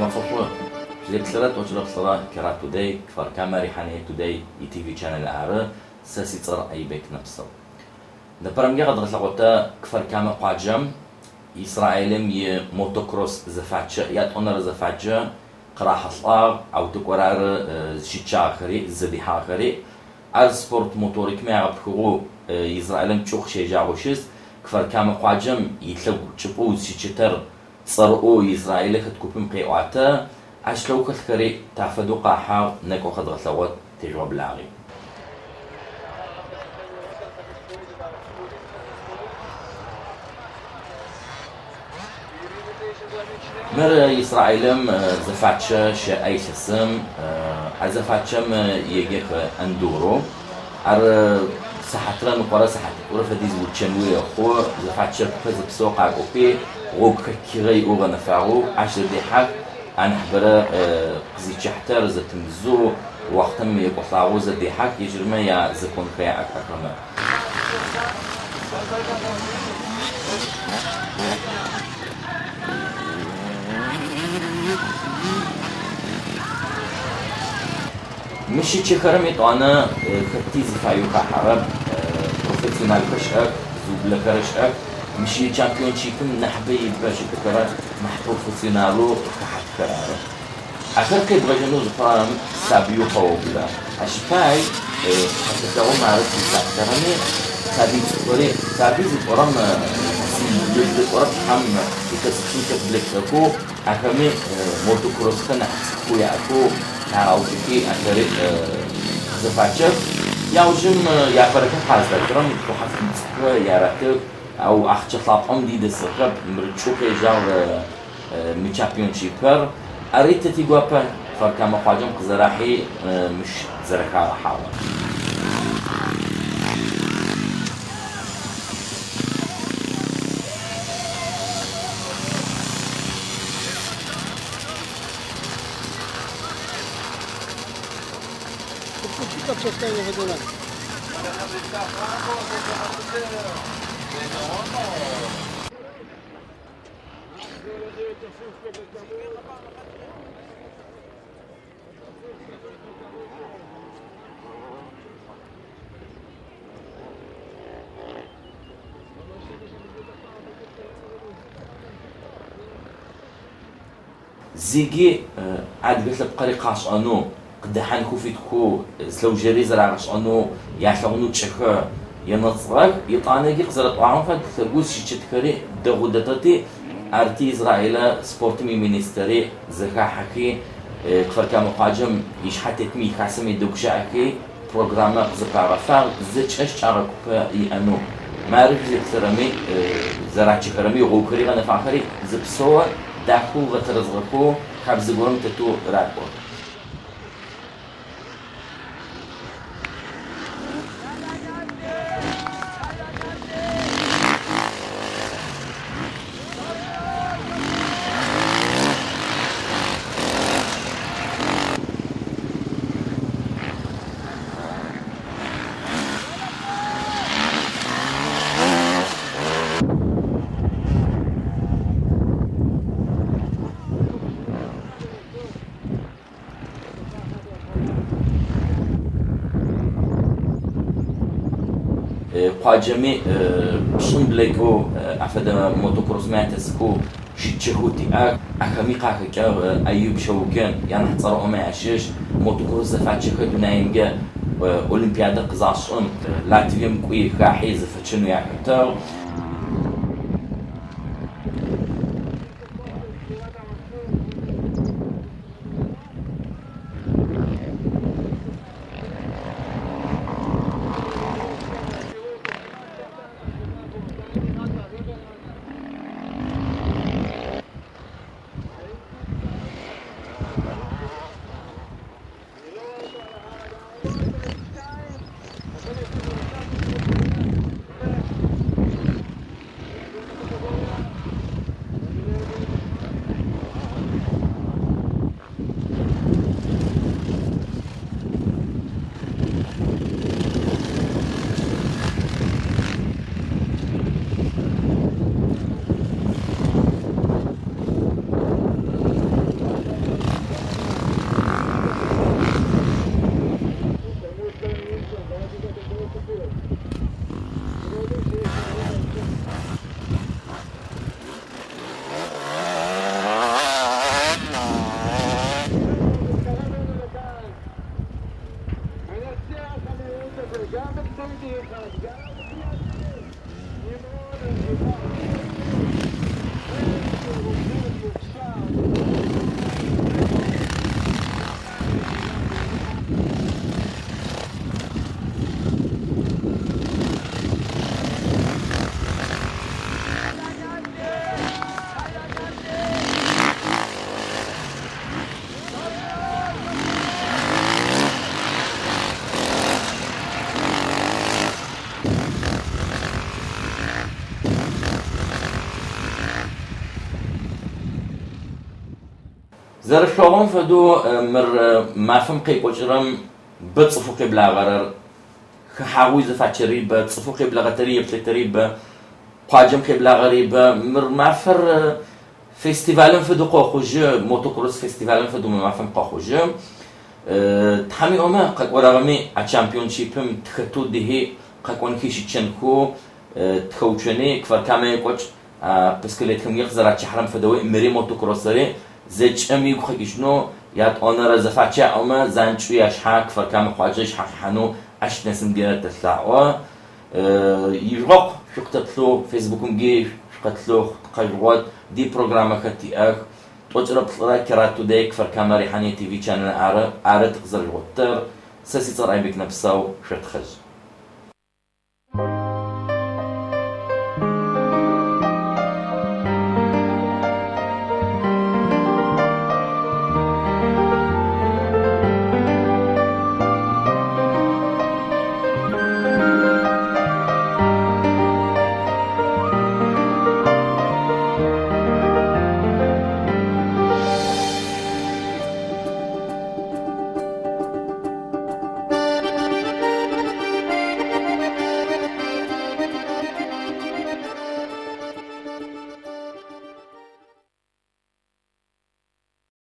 Тхьамэфэ шӏу! Шъузеплъырэ 1плӏырэ Кара Today, Кфар-Кама Рихьание Today и ТВ Channel ары, сэ сицӏэр Айбек Нэпсэу. Непэрэмкӏэ къэдгъэлъэгъотэ Кфар-Кама къуаджэм Израилым и мотокросс зэфачэ, ятӏонэрэ зэфачэ къырахьылӏагъ, ау тыкӏор ары зыщычъагъэхэри, зызэдихьагъэхэри. Ар спорт моторикмэ ягъэпхыгъэу Израилым кӏэу къыщежьагъэу щыс. Кфар-Кама къуаджэм илъэгу чӏыпӏэу зыщычытэр цӏэрыӏоу Израилэ хэт купым къеӏуатэ, ащ лъэу хэлъхэри тафэдэу къахьагъ, нэкӏо къэдгъэлъэгъот тежъугъэблагъи. Мыр Израилым зэфачэ щэӏэ илъэсым, а зэфачэм еджэх эндуро. Ар сыхьатрэ ныкъорэ сыхьатитӏурэ фэдиз учэнуи ехъу, зэфачэр пэ зэпсэу къакӏохи, гъогу хэкигъэ иӏэу гъэнэфагъэу ащ зэдехьэх, анахьыбэрэ къызичъыхьтэр зэтымызэу, уахътэм екӏолӏагъэу зэдехьэх, ежьырмэ я законхэр яӏэх ахэмэ. Мыщ щычъэхэрэм етӏуанэ хэти зыфаеу хахьэрэп, профессионалхэр щыӏэх, зыублэхэрэр щыӏэх. Мыщ чемпионщикым нахьыбэ ибэ щытыхэрэр нахь профессионалэу хахьатхэр ары. Ахэр къебгъэжьэнэу зыхъурэм сабыеу къэоублэ. Ащ пай къэлъэлъэгъум ары тызлъаплъэрэми сабый цӏыкӏухэри, сабый зытӏорэм зытӏорэп Тхьэм илъэсипшӏым хэт блэкӏыхэу, ахэми мотокроссхэр нахь цӏыкӏухэу яӏэхэу къагъэуцухи ахэри зэфачэх. Яужым япэрэхэр къазыратырэм шӏухьафтын цӏыкӏухэр яратых, ау ахъчэ лъапӏэм ди дэсыгъэхэп, мыр кӏэу къежьагъ мы чемпионщикхэр. Ари тэ тигуапэ Кфар-Камэ къуаджэм къызэрахьи мыщ зэрэхагъэхьагъэр. Зиги адыгэ лъэпкъэри къашӏэнэу, къыдэхьанхэу фитхэу, зылъэужьэри зэрагъэшӏэнэу, ялъэгъунэу кӏэхэ енэцӏыгъэх. Етӏанэги къызэрэтӏуагъэм фэд лъэгу зыщычытхэри дэгъу дэтэти, арти Израилэ спортым иминистэри зэхахьэхи, Кфар-Камэ къуаджэм ишъхьэтетми ихасэм едэгущыӏэхи, программэ къызэпагъэфагъ, зэкӏэ щыкӏагъэ купэ иӏэнэу. Мары шъузеплъырэми, зэрачъэхэрэми, гъогухэри гъэнэфагъэхэри зэпсэу дахэу гъэтэрэзыгъэхэу хабзэ горэм тетэу ракӏо. Къуаджэми пшӏым блэкӏэу афэдэ мотокроссмэ ятэсыхэу щытчэхэу тиӏэх. Ахэми къахэкӏыгъ Аюб Шэуджэн, янахь цӏэрыӏомэ ящыщ. Мотокросс зэфачэхэр дунаимкӏэ Олимпиадэ къызашӏым, Латвием кӏуи хахьи зэфэчъэнэу яхэтыгъ. Зэрэшъогъом фэдэу мыр мафэм къекӏокӏырэм бэ цӏыфэу къеблагъэрэр, хэхьагъэу зэфачэри бэ, цӏыфэу къеблэгъэтэри еплъытэри бэ, къуаджэм къеблагъэри бэ. Мыр мафэр фестивалым фэдэу къохъужьы, мотокросс фестивалым фэдэу мы мафэм къохъужьы. Тхьэм иӏомэ къэкӏорэгъэми а чемпионшипым тхэтэу дихьи къэкӏонхи щычъэнхэу тхэуцони Кфар-Камэ екӏокӏ пыскылетхэмкӏэ къызэрачъыхьэрэм фэдэуи мыри мотокроссэри зэкӏэм игу къэкӏыжьынэу ятӏонэрэ зэфачэ яӏомэ занкӏэу яшъхьа Кфар-Камэ къуаджэ ышъхьэ къихьанэу ащ нэсымкӏэ тэлъаӏо. Ижъугъэкъу шъукъытэплъэу Фейсбукымкӏи шъукъэтлъэу тыкъэжъугъот, ди программэхэр тиӏэх. 43 Кера Today Кфар-Камэ Рихьание ТВ channel ары, ары тыкъызэрыжъугъоттэр. Сэ сицӏэр Айбек Нэпсэу, шъотхъэжь.